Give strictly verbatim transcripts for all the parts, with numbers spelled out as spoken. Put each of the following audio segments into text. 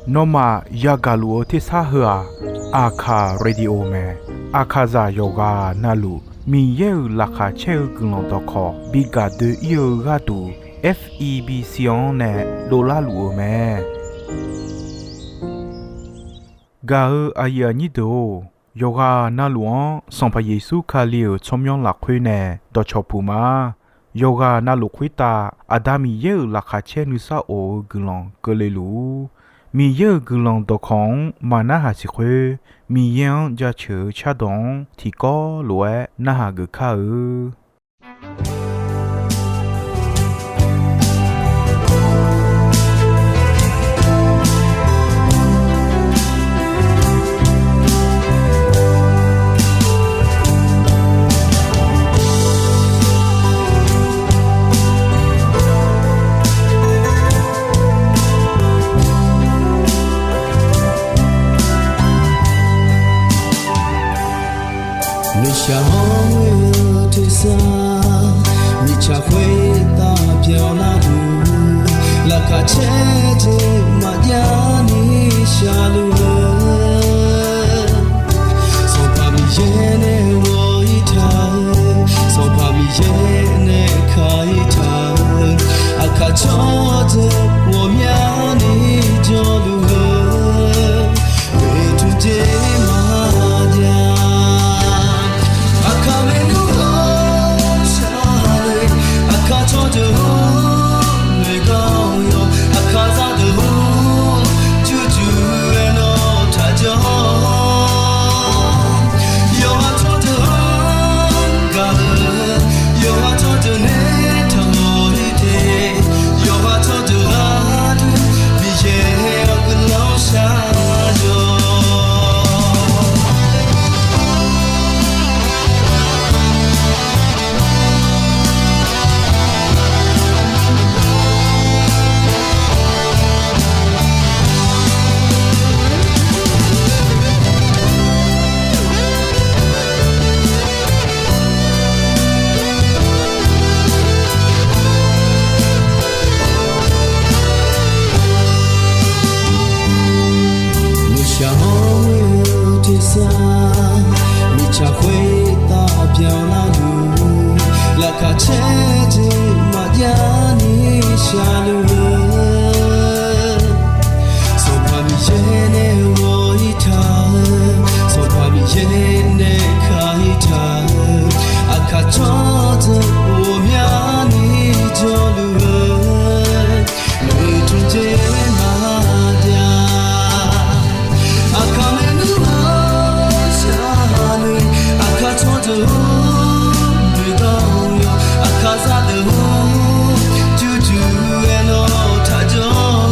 Nawmaf yagaq luf-eu tersar heu-aq, Aqkaq Radio mae. Aqkaqzaq yawqghaq navluf Miqyaer-euq laqkhaq caer-eu guiqlanq dawqkawq bi gaq doe-ir-eu gharduq, F E B C-anr nae dovlar luf-eu mae. Gaq-eu aqyuif aqnyir deuq-or, yawqghaq navluf-anr Sanqpaq Yeqsur Kali-euq tsawrmyanr lafkhoer nae dawqcawq puq ma. Yawqghaq navluf khoertav Aqda Miqyaer-euq laqkhaq caer nuisar of-eu guiqlanq keuvle luf-ur. Miqyaer-euq guiqlanq dawqkawq-anr maqnarhaq siq khoer, Miqyaer-anr jaceuq-eu cardawq-anr tiqkawv lof-aer narhaq geuf kar-eu. Nuishaq-anr ghoe-eu tersar, mirtsaq khoertav byanlar-eu, laqkhaq caer jeq maqjav ni shaqluf-eu, Sanqpaq Miqyaer nae ghawq-ir taq-eu, Sanqpaq Miqyaer nae ka-ir taq-eu, aqkaq tsawrdeuq ghawqmyani jawrluf-eu, oeqtmq jeq maqjav. Aqkaq maernmr ghawqshaq le, aqkaq tsawrdeuq-or, noeqgawr yawq, aqkaq zaqdeuq-or, jurjur-aer nawr taqjawr. Yawqha tsawrdeuq-anr gaq-eu, yawqha tsawrdeuq nae taqmawf-ir te, yawqha tsawrdeuq gharduq Miqyaer-awr guiqlanq shar-awq. Nuishaq-anr ghoe-eu tersar, mirtsaq khoertav byanlar-eu, laqkhaq caer jeq maqjav ni shaqluf-eu, Sanqpaq Miqyaer nae ghawq-ir taq-eu, Sanqpaq Miqyaer nae ka-ir taq-eu, aqkaq tsawrdeuq ghawqmyani jawrluf-eu, oeqtmq jeq maqjav. Aqkaq maernmr ghawqshaq le, aqkaq tsawrdeuq-or, noeqgawr yawq, aqkaq zaqdeuq-or, jurjur-aer nawr taqjawr.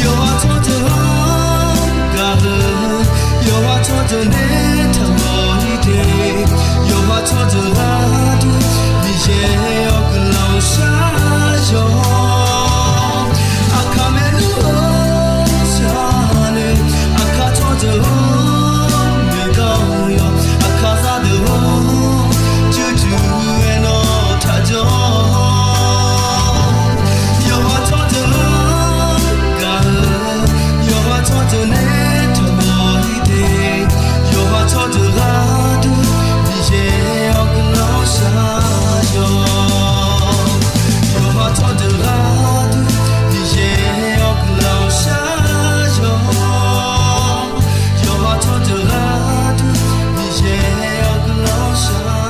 Yawqha tsawrdeuq-anr gaq-eu, yawqha tsawrdeuq nae taqmawf-ir te, yawqha tsawrdeuq gharduq Miqyaer-awr guiqlanq shar-awq. Aqkaq maernmr ghawqshaq le, aqkaq tsawrdeuq-or, noeqgawr yawq, aqkaq zaqdeuq-or, jurjur-aer nawr taqjawr. Yawqha tsawrdeuq-anr gaq-eu, yawqha tsawrdeuq nae taqmawf-ir te, yawqha tsawrdeuq gharduq Miqyaer-awr guiqlanq shar-awq. Yawqha tsawrdeuq gharduq Miqyaer-awr guiqlanq shar-awq. Yawqha tsawrdeuq gharduq Miqyaer-awr guiqlanq shar-awq.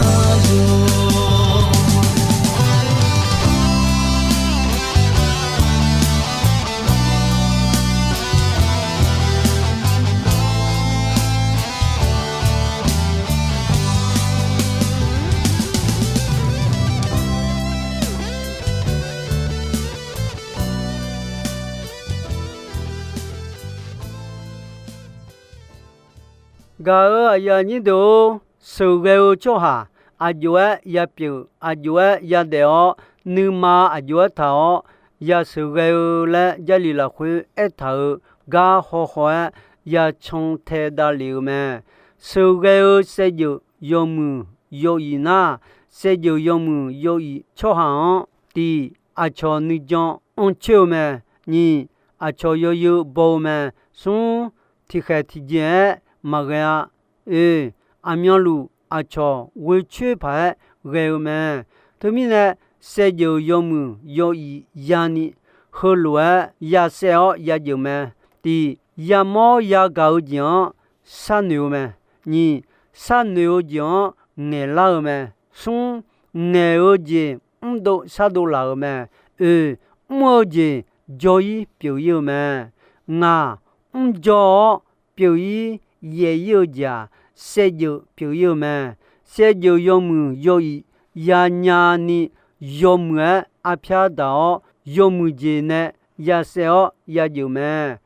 Gaq-eu aqyuif aqnyir deuq-or, sheuqghae-eu tsawrhaq, aqjox-aer yapyeuf, aqjox-aer yadaef-awr, nuima aqjox-aer taq-awr, yasheuqghae-eu laer Jarlif lafkhoer aertaq-eu gar hawhaw-aer yacan tae davlef-eu mae. Sheuqghae-eu saevdzeuf yawmuiq yawif nar, saevdzeuf yawmuiq yawif tsawrhaq-anr tiq aqcawq nuijan anr coer-eu mae. Nyiq, aqcawq yawzeu baw-eu mae. Smr, tiqkhaeq tiqjeq-aer maqghae-a. Oe, aqmyanluf aqcawq ghoecoer paq-aer ghae-eu mae. Teumirnae, saevdzeuf yawmuiq yawif yani heulof-aer yasaev-awr yageuf mae. Tiq, yamawr yagaq-eu jeq-anr sharnoeq-eu mae. Nyiq, sharnoeq-eu jeq-anr ngaeqlar-eu mae. Smr, ngaeq-eu jeq mrdov shardov laf-euq mae. Oe, mr-eu jeq jawr-ir pyeuf-ir-eu mae. Ngaq, mrjawr-awr pyeuf-ir yaeq-ir-eu jeq-aq, saevdzeuf pyeuf-ir-eu mae. Saevdzeuf yawmuiq yawif yanya ni yawmuiq-aer arpyar daq-awr, yawmuiq jeq nae yasaev-awr yageuf mae.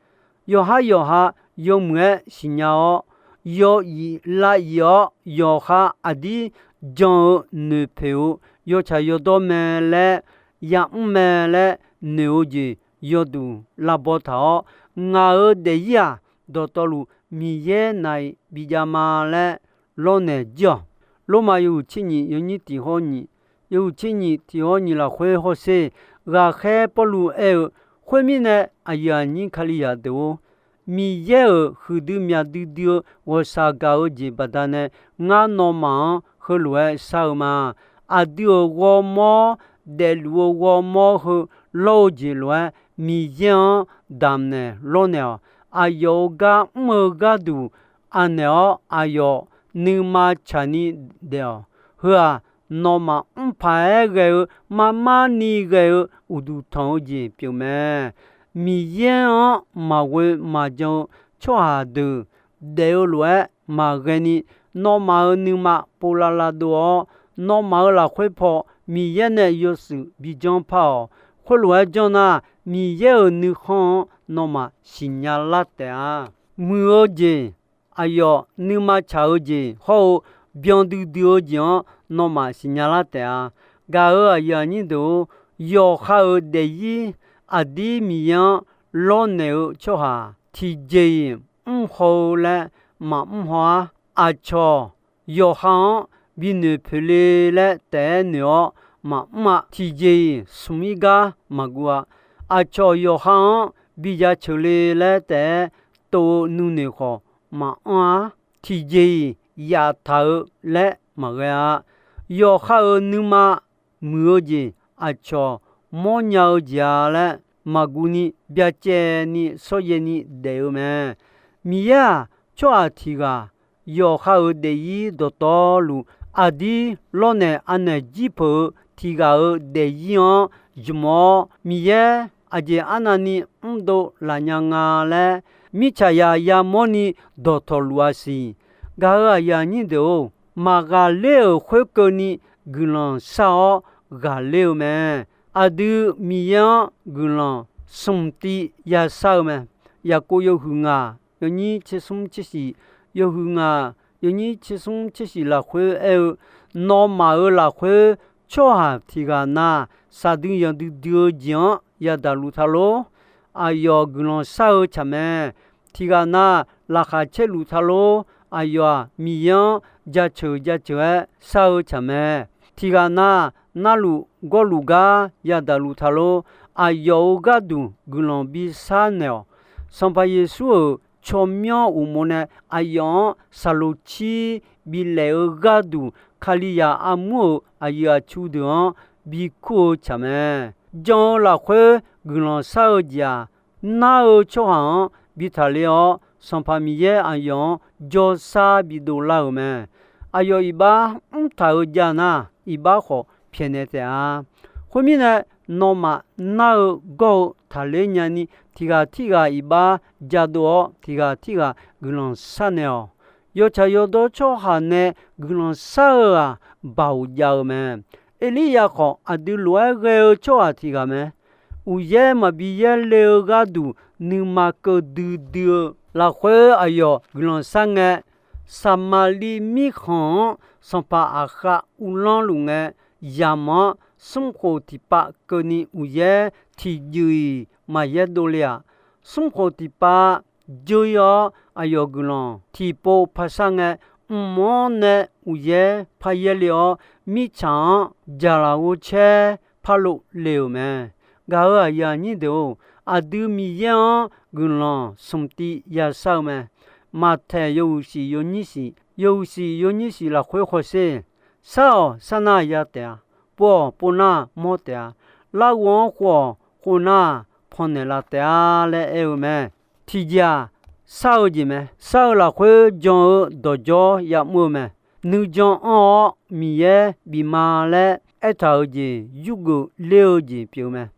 Yawqhar yawqha yawmuiq-aer siqnya-awr, yawif lav-ir-awr yawqha aqdir jan-eu noeqpoeq-eu yawtsaq yawdawr mae laer, yamr mae laer noeq-eu jeq yawduq lavbaw taq-awr, ngaq-euq daefzir-aq, dawqtawvluf Miqyaer naq-iq bijav ma laer lawrnaeq jir-awq. Lormav yawhuiq tser nyiq yawnyir tiq hawr nyiq, yawhuiq tser nyiq tiq hawr nyiq lafkhoer hawsher, ghaqkhaer Pawrluv aer-eu, khoermirnae, aqyuif aqnyir Kalizaq deuq-or, Miqyaer-euq huiqdui myaq duidui-eu ghawqshaq gaq-eu jeq baqdanae, ngar nawmaf-anr heulof-aer shar-eu ma. Aqdui-euq ghawrmawr, daefluf-eu ghawrmawr heu lawr-eu jeq lof-aer, Miqyaer-anr damqnaeq lawrnaeq-awq. Aqyawf-euq gar mr-eu gharduq anaeq-awr, aqyawf nuima tsaqni daef-awq. Heu-aq, nawmaf mr paq-aer ghae-eu marmar ni ghae-eu uqduq tanq-eu jeq pyeuf mae. Miqyaer-anr maqghoe maqjan-eu tsawrhaq deuq daef-eu lof-aer maqghae ni, nawmaf-euq nuima povlavlav dov-awr, nawmaf-euq lafkhoer paw Miqyaer nae yawshuif bijanr par-awq. Khoerlof-aer janr nar, Miqyaer-euq nuikhanr-anr nawmaf siqnya lar taef-a. Muiq-eu jeq, aqyawf nuima tsaq-eu jeq hawr-eu byan duidui-eu jeq-anr nawmaf siqnya lar taef-a. Gaq-euq aqyuif aqnyir deuq-or, yawqha-euq daefzir aqdir Miqyaer-anr lawrnaeq-eu tsawrhaq tiqjeq-iq mr haw-eu laer maqmr haw-ar. Aqcawq yawqha-anr binoeq poeq le laer taef-aer noeq-awr maqmr-a. Tiqjeq-iq smq-ir gar maqguv-a. Aqcawq yawqha-anr bi jaceuq le laer taef-aer tov-eu nuinoeq khawf maqanr-ar. Tiqjeq-iq yaftaq-eu laer maqghae-a. Yawqha-euq nuima muiq-eu jeq aqcawq mawrnya-eu jeq-a laer maqguv ni byacaevni shawrjaev ni daef-eu mae. Miqyaer-aq, tsawrhaq tiq ghaq yawqha-euq daefzir dawqtawvluf aqdir lawrnaeq anaeq jir peuq-eu tiq ghaq-euq daefzir-anr jmq-awr, Miqyaer aqjeq arnavni mrdov laf nya nga laer mirtsaq yaq yamawr ni dawqtawvluf-a siq. Gaq-euq aqyuif aqnyir deuq-or, maqghaqler-euq khoerkeuvni guiqlanq shar-awr ghaqler-eu mae. Aqdui Miqyaer-anr guiqlanq smq tiv yashar-eu mae. Yaqkov yawhuiq ngaq yawnyir tsersmr tsershif, yawhuiq ngaq yawnyir tsersmr tsershif lafkhoer aer-eu, nawmaf-euq lafkhoer tsawrhaq tiq ghaq na, shaqdui yanqdui dui-eu jeq-anr yadaq luf ta lor. Aqyawf guiqlanq shar-eu tsaq mae. Tiq ghaq na, laqkhaq caer luf ta lor. Aqyawf-aq, Miqyaer-anr jaceuq jaceuq-aer shar-eu tsaq mae. Tiq ghaq na, narluf gawrluf gar yadaq luf ta lor. Aqyawf-euq gharduq guiqlanq bishar naeq-awq. Sanqpaq Yeqsur-euq tsawrmyanr uqmov nae aqyawf-anr saqloqcir bilaef-eu gharduq, Kalizaq armur-euq aqyuif aqtsu deuq-anr bikur-eu tsaq mae. Jan-eu lafkhoer guiqlanq shar-eu jeq-aq, nar-eu tsawrhaq-anr bi taqler-awr, Sanqpaq Miqyaer aqyawf-anr jawrshar bidov lar-euq mae. Aqyawf iqbax mrtaq-eu jav nar, iqbax khawf pyaeqnaeq taef-a. Khoermirnae, nawmaf nar-eu gawr-eu taqler nyani, tiq ghaq tirghaq iqbax jadov-awr, tiq ghaq tirghaq guiqlanq sharnaeq-awq. Yawtsaq yawdawr tsawrhaq nae guiqlanq shar-eu-aq, baoq jav-eu mae. Erliryav khawf, aqdui lof-aer ghae-eu tsawrhaq tiq ghaq mae. Uqyaer maqbi yaerle-eu gharduq nuima keuv duidui-eu lafkhoer aqyawf guiqlanq shar ngae, Saqmaqliv mirkhanq-anr sanqpaq Aqkhav uvlanr luf ngae, yamq-anr smrkhof tiqpav keuvni uqyaer tiqjuiq-iq maqyaer dovle-aq. Smrkhof tiqpav dzeur-ir-awr, aqyawf guiqlanq tiqpov parshar ngae, mq-anr nae uqyaer paryaer le-awr, mirtsaq-anr jaqlaf ghovcaer parlov le-euq mae. Gaq-euq aqyuif aqnyir deuq-or, aqdui Miqyaer-anr guiqlanq smq tiv yashar-eu mae. Maqtaeq yawhuiq shif yawnyir shif, yawhuiq shif yawnyir shif lafkhoer hawsher, Sar-awq, sar nar ya taef-a. Pov-awq, pov nar mawr taef-a. Larghov-anr khov-awq, khov nar pannaeq laf taef-a laer aer-eu mae. Tiqjeq-aq, sar-eu jeq mae. Sar-eu lafkhoer jan-eu dawqjawr yamr-eu mae. Nuijan anr-awr Miqyaer bif ma laer aertaq-euq jeq yurgeuf ler-eu jeq pyeuf-eu mae.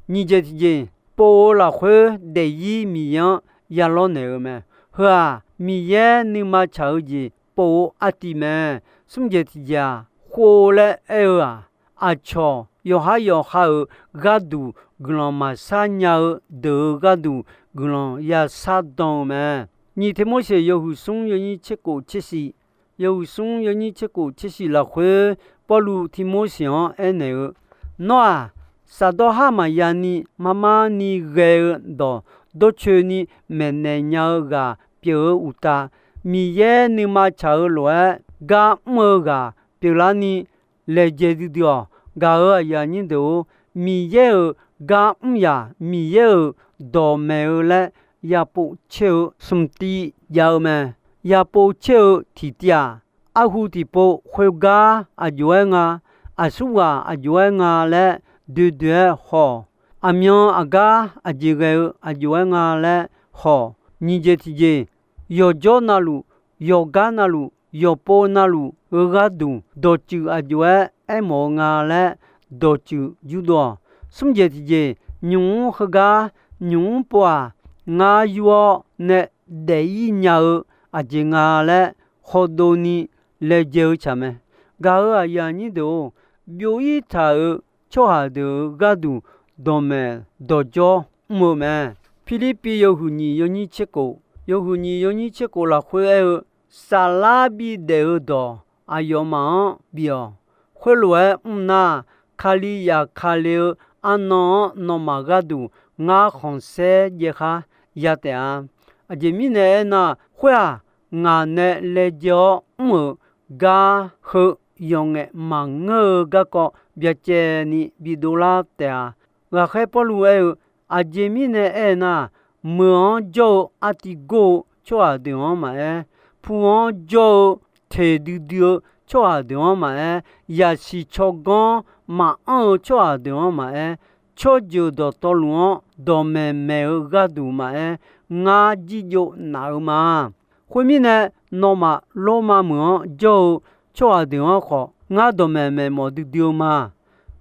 Nyiq jeq tiqjeq, pov-eu lafkhoer daefzir Miqyaer-anr yalawr naeq-eu mae. Heu-aq, Miqyaer nuima tsaq-eu jeq pov-eu artiv mae. Smr jeq tiqjeq-aq, khov laer aer-eu-aq, aqcawq yawqhar yawqha-euq gharduq guiqlanq maqshar nya-eu deuq-euq gharduq guiqlanq yashar dan-eu mae. Nyiq Tiqmorseq yawhuiq smr yawnyir tserkhof tsershif, yawhuiq smr yawnyir tserkhof tsershif lafkhoer Pawrluv Tiqmorseq-anr aernaeq-eu, Nawr-aq, shafdawr har maqya ni mar mar ni ghae-eu dawq dawrcoeni maeqnaeq nya-eu ghaq pyeuf-eu uqtav, Miqyaer nuima tsaq-eu lof-aer gar mr-eu ghaq pyeuflarni laejae duidui-awq. Gaq-euq aqyuif aqnyir deuq-or, Miqyaer-euq gar mr yaq, Miqyaer-euq dawqmaeq-eu laer yapov caer-eu smq tiv jav-eu mae. Yapov caer-eu tiqtiv-aq, arhu tiqpov khoergar aqjox-aer nga, aqsurghaq aqjox-aer nga laer doedoe-aer haw-awq. Aqmyan aqgar aqjeq ghae-eu aqjox-aer nga laer haw-awq. Nyiq jeq tiqjeq, yawqjawr navluf, yawqgar navluf, yawqpov navluf-eu gharduq dawqtsuif aqjox-aer aermawf-eu nga laer dawqtsuif yurdov-awq. Smr jeq tiqjeq, nymq mr heugar nymq mr pov-aq, ngar yur-awr nae daef-ir nya-eu aqjeq nga laer hawdov ni laejae-eu tsaq mae. Gaq-euq aqyuif aqnyir deuq-or, byov-ir taq-euq tsawrhaq deuq-euq gharduq dawqmaeq dawqjawr mr-eu mae. Pirlirpiv yawhuiq nyiq yawnyir tserkhof, yawhuiq nyiq yawnyir tserkhof lafkhoer aer-eu, saflar bidaef-eu dawq aqyawfmaf-anr bif-awq. Khoerlof-aer mr nar, Kali yaf Kali-eu arnan-anr nawmaf gharduq ngar khanqsaer jaev khar ya taef-a. Aqjeq mirnae aernar, khoer-aq, ngaq nae laejae-awr mr-euq gar heu yawqngaef maqngeur-eu garkawv byacaevni bidov lar taef-a. Ghaqkhaer Pawrluv aer-eu, aqjeq mirnae aernar, meuq-anr jawr-eu artiv gor-eu tsawrhaq deuq-anr maqaer, pu-anr jawr-eu teq duidui-eu tsawrhaq deuq-anr maqaer, yaqsiq tsawrganr maqanr-eu tsawrhaq deuq-anr maqaer, tsawrjeuq dawqtawvluf-anr dawqmaeq maeq-eu gharduq maqaer, ngar jirjov naf-eu ma. Khoermirnae, nawmaf Lormav meuq-anr jawr-eu tsawrhaq deuq-anr khawf, ngar dawqmaeq maeqmawf duidui-eu ma.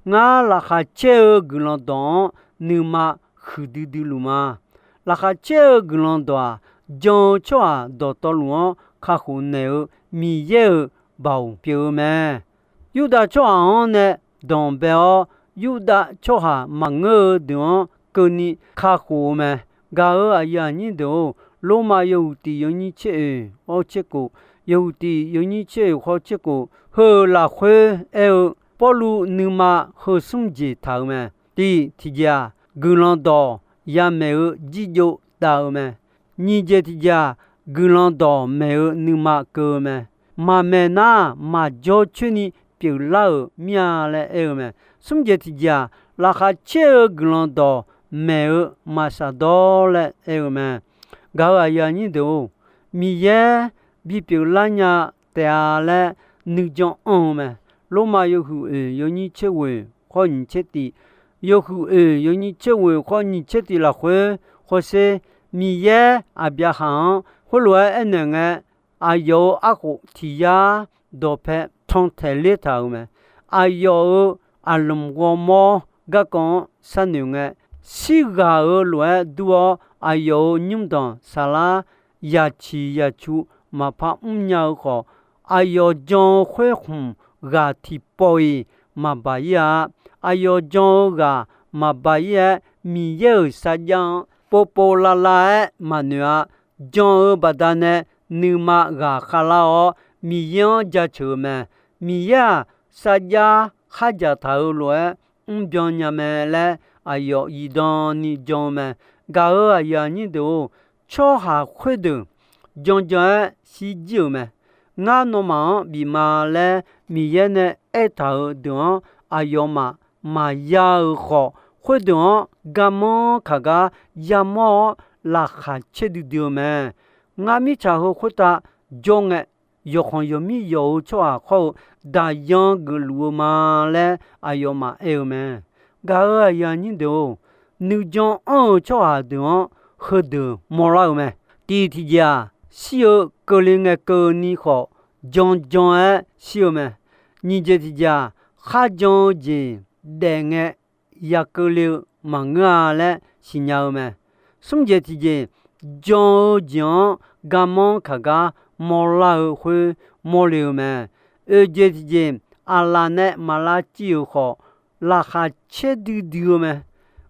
Ngar laqkhaq caer-eu guiqlanq dawq-anr nuima huiqdui dui luf ma. Laqkhaq caer-eu guiqlanq dawq-aq, jan-eu tsawrhaq dawqtawvluf-anr kakhof naeq-eu Miqyaer-euq baoq pyeuf-eu mae. Yurdav tsawrhaq-anr nae danqbae-awr, Yurdav tsawrhaq maqngeur-eu deuq-anr keuvni kakhof-eu mae. Gaq-euq aqyuif aqnyir deuq-or, Lormav yawhuiq tiq yawnyir tser oeq hawr tser khof, yawhuiq tiq yawnyir tser oeq hawr tser khof heu-euq lafkhoer aer-eu, Pawrluv nuima heu smr jeq taq-euq mae. Tiq, tiqjeq-aq, guiqlanq dawq yamaeq-eu jirjov dav-eu mae. Nyiq jeq tiqjeq-aq, guiqlanq dawq maeq-eu nuima keuv-eu mae. Maqmaeq nar, maqjawr coerni pyeuflar-euq mir-a laer aer-eu mae. Smr jeq tiqjeq-aq, laqkhaq caer-eu guiqlanq dawq maeq-eu maqsaqdawr laer aer-eu mae. Gaq-euq aqyuif aqnyir deuq-or, Miqyaer bipyeuf lar nya taef-a laer nuijan anr-eu mae. Lormav yawhuiq oeq yawnyir tser ghoeq khawr nyiq tser tiv, yawhuiq oeq yawnyir tser ghoeq khawr nyiq tser tiv lafkhoer hawsher, Miqyaer Aqbyaqhaq-anr khoerlof-aer aernaeq ngae, aqyawf-euq arkhof tiq yar dawqpae tan taeq ler taq-euq mae. Aqyawf-euq aqlmq ghawrmawr garkawv-anr sharnoeq ngae, shirghaq-euq lof-aer dur-awr aqyawf-euq nymrdanq saflar yaciq yacu maqpar mrnya-eu khawf, aqyawf jan-eu khoer khmq ghaq tiqpawf-iq maqbaq-ir-a. Aqyawf jan-eu ghaq maqbaq-ir-aer, Miqyaer-euq sarjax-anr povpov lavlav-aer maqnoeq-a. Jan-eu baqdanae nuima ghaq khavlar-awr, Miqyaer-anr jaceuq-eu mae. Miqyaer-aq, sarjax khardzaq taq-euq lof-aer mrbyan nya mae laer aqyawf zifdan ni jan-eu mae. Gaq-euq aqyuif aqnyir deuq-or, tsawrhaq khoerdeuq janjan-aer shirjir-euq mae. Ngar nawmaf-anr bif ma laer Miqyaer nae aertaq-euq deuq-anr aqyawfmaf maqya-euq khawf, khoerdeuq-anr garmanr kaq gar yamawr-awr laqkhaq caerdui dui-eu mae. Ngar mirtsaq heu khoertav jawr ngae, yawqkhanq yawqmir yawq-eu tsawrhaq khawr-eu daqyan geufluf-eu ma laer aqyawfmaf aer-eu mae. Gaq-euq aqyuif aqnyir deuq-or, nuijan anr-eu tsawrhaq deuq-anr heudeuq mawrlar-eu mae. Tiq tiqjeq-aq, shir-eu keuvle ngae keuvni khawf, janjan-aer shir-eu mae. Nyiq jeq tiqjeq-aq, kharjan-eu jeq daef ngae ya keuvle-eu maqngeur-a laer siqnya-eu mae. Smr jeq tiqjeq, jan-eu jeq-anr garmanr kaq gar mawrlar-eu khoer mawrle-eu mae. Oeq jeq tiqjeq, aqlaf nae maq lavciv-euq khawf, laqkhaq caerdui dui-eu mae.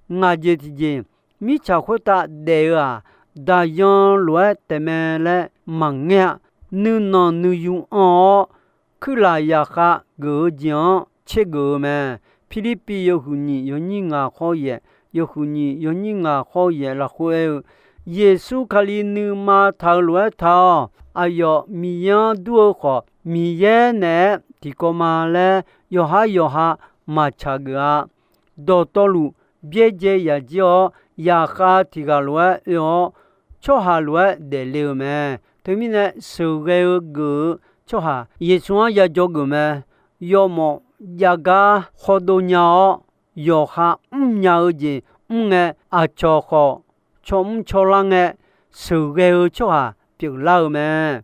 Ngaq jeq tiqjeq, mirtsaq khoertav daef-eu-aq, daqyan lof-aer taefmae laer maqngeur-a. Nuinanq nuiyu anr-awr, kuirlaf yaqkhav geuf-eu jeq-anr caergeuf-eu mae. Pirlirpiv yawhuiq nyiq yawnyir ngaq khawr yaeq, yawhuiq nyiq yawnyir ngaq khawr yaeq lafkhoer aer-eu, Yeqsur Kali nuima taq-eu lof-aer taq-awq. Aqyawf Miqyaer-anr dur-eu khawf, Miqyaer naeq-aer tiqkawv ma laer yawqhar yawqha maqtsaq geuf-a. Dawqtawvluf byaerdzae yaq jir-awr, yaqkhav tiq ghaq lof-aer oe-awr, tsawrhaq lof-aer daefle-euq mae. Teumirnae, sheuqghae-eu geuf-eu tsawrhaq Yeqsur-anr yajawr geuf mae. Yawmawf jav gar khawdov nya-awr, yawqha mrnya-eu jeq mr ngae, aqcawq khawf cawmr cawlar ngae, sheuqghae-eu tsawrhaq pyeuflar-eu mae.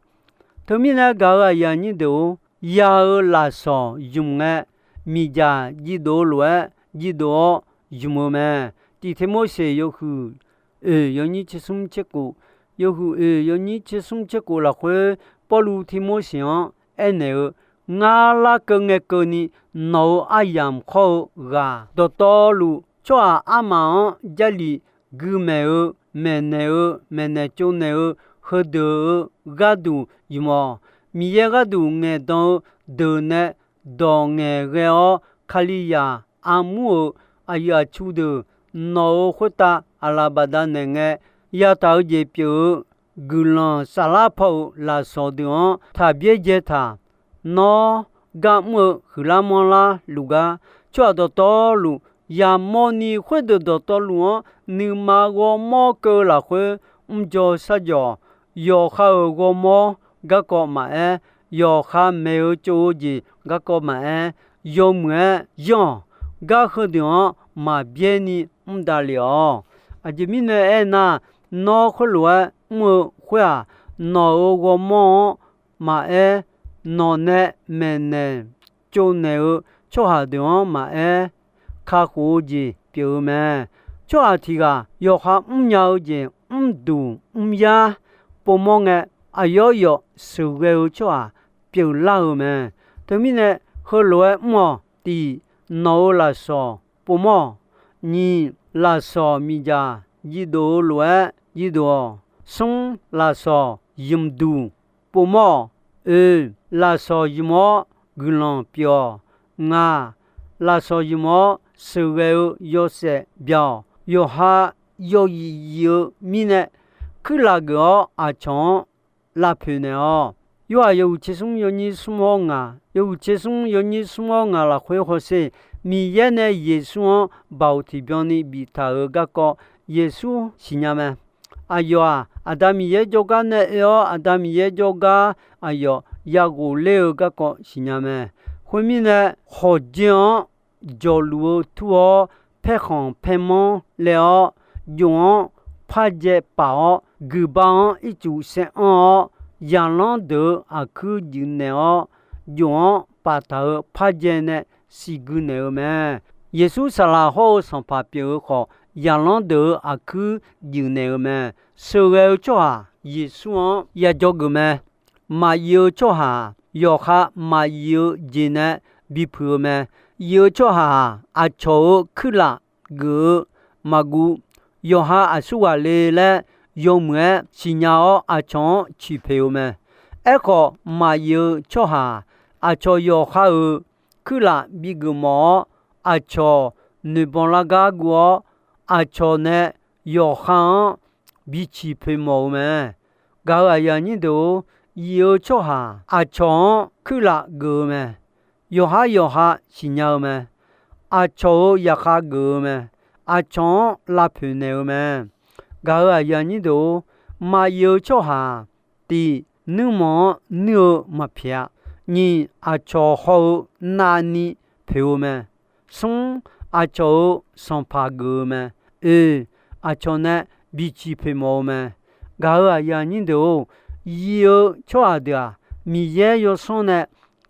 Teumirnae gaq-euq aqyuif aqnyir deuq-or, ya-eu lafsawq ymq ngae, miqdzaq jivdov-eu lof-aer jivdov-awr ymq-eu mae. Tiq Tirmorseq yawhuiq oeq yawnyir tsersmr tserkhof, yawhuiq oeq yawnyir tsersmr tserkhof lafkhoer, Pawrluv Tirmorseq-anr aernaeq-eu, Ngar larkeuv ngae keuvni nawq-euq aryamq khawr-eu ghaq, dawqtawvluf tsawrhaq armaf-anr Jarlif gui maeq-eu, maeqnaeq-eu, maeqnaeq tsovnaeq-eu, heudeuq-eu gharduq ymq-awq. Miqyaer gharduq ngaeqdan-eu deuq nae dawq ngaeqghae-awr, Kalizaq armur-euq aqyuif aqtsu deuq nawq-euq khoertav aqlaf bafdav naeq ngae, yataq-eu jeq pyeuf-eu guiqlanq saflar paw-euq lafsawq deuq-anr taq byaerdzae taq. Nawr gar mr-eu huiqlar manrlar luf gar, tsawrhaq dawqtawvluf yamawrni khoerdeuq dawqtawvluf-anr nuima ghawrmawr keuv-eu lafkhoer, mrdzaw sharjawq, yawqha-euq ghawrmawr garkawv maqaer, yawqha maeq-eu tsov-eu jeq garkawv maqaer, yawmuiq-aer yanr-awq. Gar heudeuq-anr maqbyaer ni mr davlef-awq. Aqjeq mirnae aernar, nawr khoerlof-aer mr-eu khoer-aq, nawq-euq ghawrmawr-anr maqaer, nawq nae maeqnaeq tsovnaeq-eu tsawrhaq deuq-anr maqaer, kakhof-eu jeq pyeuf-eu mae. Tsawrhaq tiq ghaq yawqha mrnya-eu jeq mrduq mryar povmawr ngae, aqyawf yawf sheuqghae-eu tsawrhaq pyeuflar-euq mae. Teumirnae, heulof-aer mr-awq. Tiq, nawq-euq lafsawq povmawr-awq. Nyiq, lafsawq miqdzaq jivdov-eu lof-aer jivdov-awq. Smr, lafsawq ymqduq povmawr-awq. Oe, lafsawq ymq-awr guiqlanq pyeuf-awq. Ngaq, lafsawq ymq-awr sheuqghae-eu yawshaef byaq-awq. Yawqha yawzif zif-eu mirnae, kuirlaf geuf-awr aqcawq-anr lavpoeq naeq-awq. Yorhaq yawhuiq tsersmr yawnyir smr-awr ngaq, yawhuiq tsersmr yawnyir smr-awr ngaq lafkhoer hawsher. Miqyaer nae Yeqsur-anr baoq tiqbyan ni biftaq-euq garkawv Yeqsur siqnya mae. Aqyawf-aq, Aqda Miqyaer jawrgar nae oe-awr, Aqda Miqyaer jawrgar aqyawf yaghof ler-eu garkawv siqnya mae. Khoermirnae, khawqdzer-anr jawqluf-eu tur-awr, paerkhanq paermanr laev-awr, jof-anr pardzae paf-awr, guiqba-anr ircuf saeranr-awr, zaqlanr deuq-eu aqkuir juif naeq-awr, jof-anr paftaq-eu pardzae nae siqgui naeq-eu mae. Yeqsur saqlaq hawr-eu sanqpaq pyeuf-eu khawf, zaqlanr deuq-eu aqkuir juif naeq-eu mae. Sheuqghae-eu tsawrhaq Yeqsur-anr yajawr geuf mae. Maqyif-eu tsawrhaq-aq, yawqha maqyif-eu jeq nae bipuiq-eu mae. Yif-eu tsawrhaq-aq, aqcawq-euq kuirlaf geuf-eu maqguv, yawqha aqsurghaq le laer yawmuiq-aer siqnya-awr, aqcawq-anr ciqpoeq-eu mae. Aerkhawf, maqyif-eu tsawrhaq-aq, aqcawq yawqha-euq kuirlaf bigeuf mawf-awr, aqcawq noeqbawq lar gar guv-awr, aqcawq nae yawqha-anr biciq poeq mawf-eu mae. Gaq-euq aqyuif aqnyir deuq-or, yif-eu tsawrhaq aqcawq-anr kuirlaf geuf-eu mae. Yawqhar yawqha siqnya-eu mae. Aqcawq-euq yaqkhav geuf-eu mae. aqcawq-anr lavpoeq naeq-eu mae. Gaq-euq aqyuif aqnyir deuq-or, maqyif-eu tsawrhaq-aq, tiq, nuirmanq-anr nuir-eu maqpyaeq-a. Nyiq, aqcawq haw-eu navni poeq-eu mae. Smr, aqcawq-euq sanqpaq geuf-eu mae. Oeq, aqcawq nae biciq poeq mawf-eu mae. Gaq-euq aqyuif aqnyir deuq-or, yif-eu tsawrhaq deuq-aq, Miqyaer yawsanr nae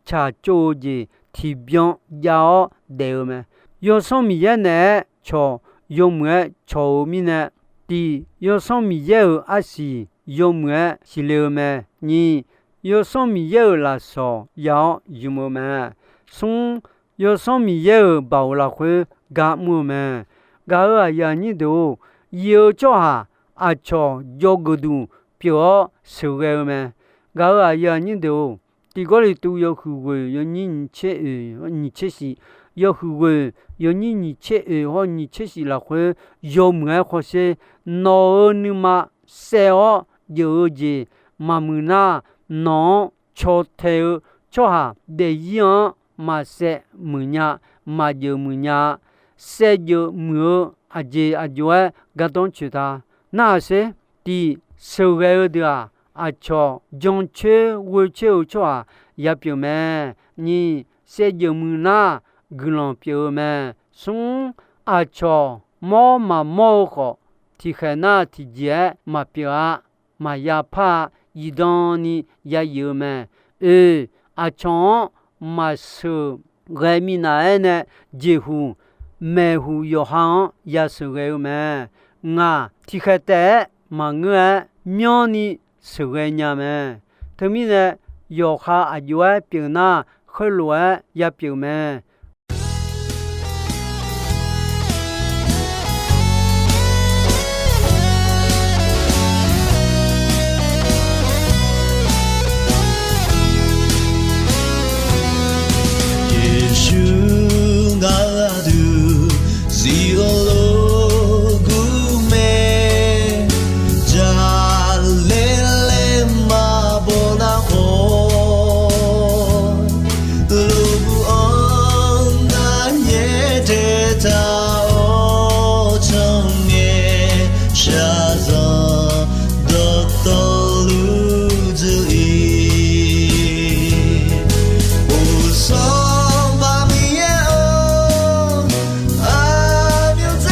tsaqtsov-eu jeq tiqbyan jav-awr daef-eu mae. Yawsanr Miqyaer naeq-aer cawq, yawmuiq-aer cawq-eu mirnae, tiq, yawsanr Miqyaer-euq arsiq yawmuiq-aer siqle-eu mae. Nyiq, yawsanr Miqyaer-euq lafsawq ya-awr ymq-eu mae. Smr, yawsanr Miqyaer-euq baoq lafkhoer gar mr-eu mae. Gaq-euq aqyuif aqnyir deuq-or, yif-eu tsawrhaq aqcawq jawrgeuf duq pyeuf-awr sheuqghae-eu mae. Gaq-euq aqyuif aqnyir deuq-or, tiq Gawrliqtu yawhuiq ghoeq yawnyir nyiq tser oeq nyiq tser shif, yawhuiq ghoeq yawnyir nyiq tser oeq hawr nyiq tser shif lafkhoer yawmuiq-aer khawsher, nawq-euq nuima saev-awr jeuq-eu jeq maqmuiq nar, nawq-anr caw tae-eu tsawrhaq daefzir-anr maqsaev muiqnya, maqjeuq muiqnya-a. Saevjeuq muiq-eu aqjeq aqjox-aer gardanr coeq ta. Narhaq sher, tiq, sheuqghae-eu deuq-aq, aqcawq jancoer ghoecoer-eu tsawrhaq ya pyeuf mae. Nyiq, saevjeuq muiq nar, guiqlanq pyeuf-eu mae. Smr, aqcawq mawr maqmawr-eu khawf, tiqkhaeq nar tiqjeq-aer maqpyeuf-a. Maqya par-a. Zifdan ni ya yif-eu mae. Oeq, aqcawq-anr maqsheuqghae minav-aer nae jeqhuq maeqhuq yawqha-anr ya sheuqghae-eu mae. Ngaq, tiqkhaeq taef-aer maqngeur-aer myanrni sheuqghae nya mae. Teumirnae, yawqha aqjox-aer pyeuf nar, khoerlof-aer ya pyeuf mae. Yeqsur ngaq duq zif-eu lof gur mae, jaqlaer laer maqbaw nar khawf, lof gur-anr narnyaer taetaq-awr cangae shaqzanq dawqtawvluf dzuir-ir. Uqsanq baq Miqyaer-or, aqmyanluf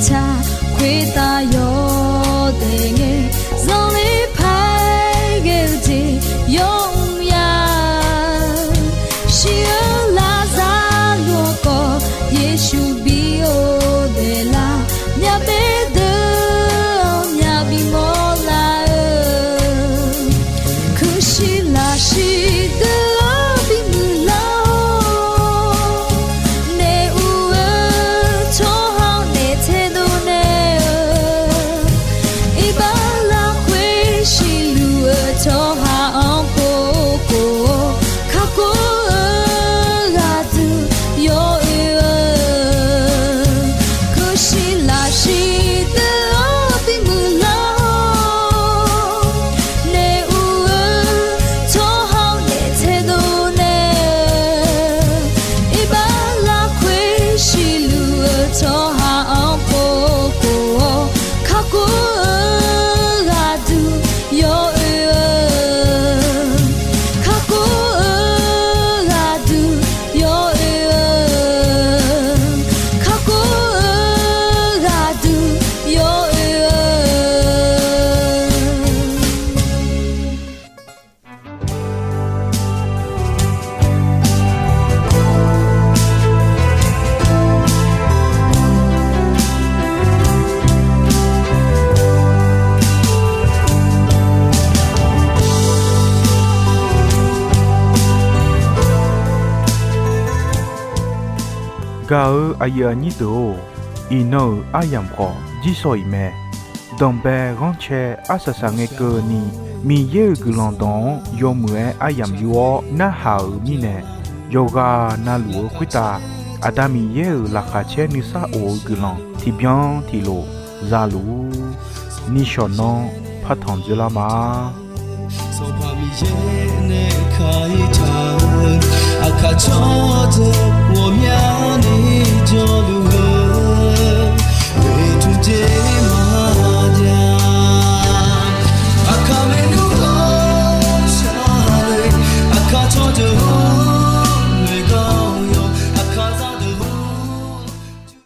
Taq khoertav yawdaef ngae, zanqler paer ghae-eu jeq yawmr ya. Shir-eu Lazarluf-anr khawf, Yeqsur bi-or daeqlar, myavbaef deuq-anr myavbi mawrlar-eu. Kuirshir lafshir deuq-anr bimuiq lar-awr, naef uq-eu tsawrhaq-anr naef taedov naeq-eu, iqbax lafkhoer siqluf-eu tsawrhaq-anr pov khof-awr, kakhof-eu gharduq yawoe-eu. Kuirshir lafshir deuq-anr bimuiq lar-awr, naef uq-eu tsawrhaq-anr naef taedov naeq-eu, iqbax lafkhoer siqluf-eu tsawrhaq-anr pov khof-awr, kakhof-eu gharduq yawoe-eu. Kakhof-eu gharduq yawoe-eu. Kakhof-eu gharduq yawoe-eu. Gaq-eu aqyuif aqnyir deuq-or, iqnan-euq aryamq khawf jirsawq iq mae. Danqbae ghanrcae arsaq saq ngae keuvni, Miqyaer-euq guiqlanq dawq-anr yawmuiq-aer aryamq yur-awr narhaq-euq mirnae, yawqghaq navluf-eu khoertav Aqda Miqyaer-euq laqkhaq caer nuisar of-eu guiqlanq tiqbyan tiqlof zaluf-ur. Nishawq nanr partanq dzoerlar ma. Sanqpaq Miqyaer nae ka-ir taq-eu aqkaq tsawrjeuq ghawqmyani jawrluf-eu, oeqtmq jeq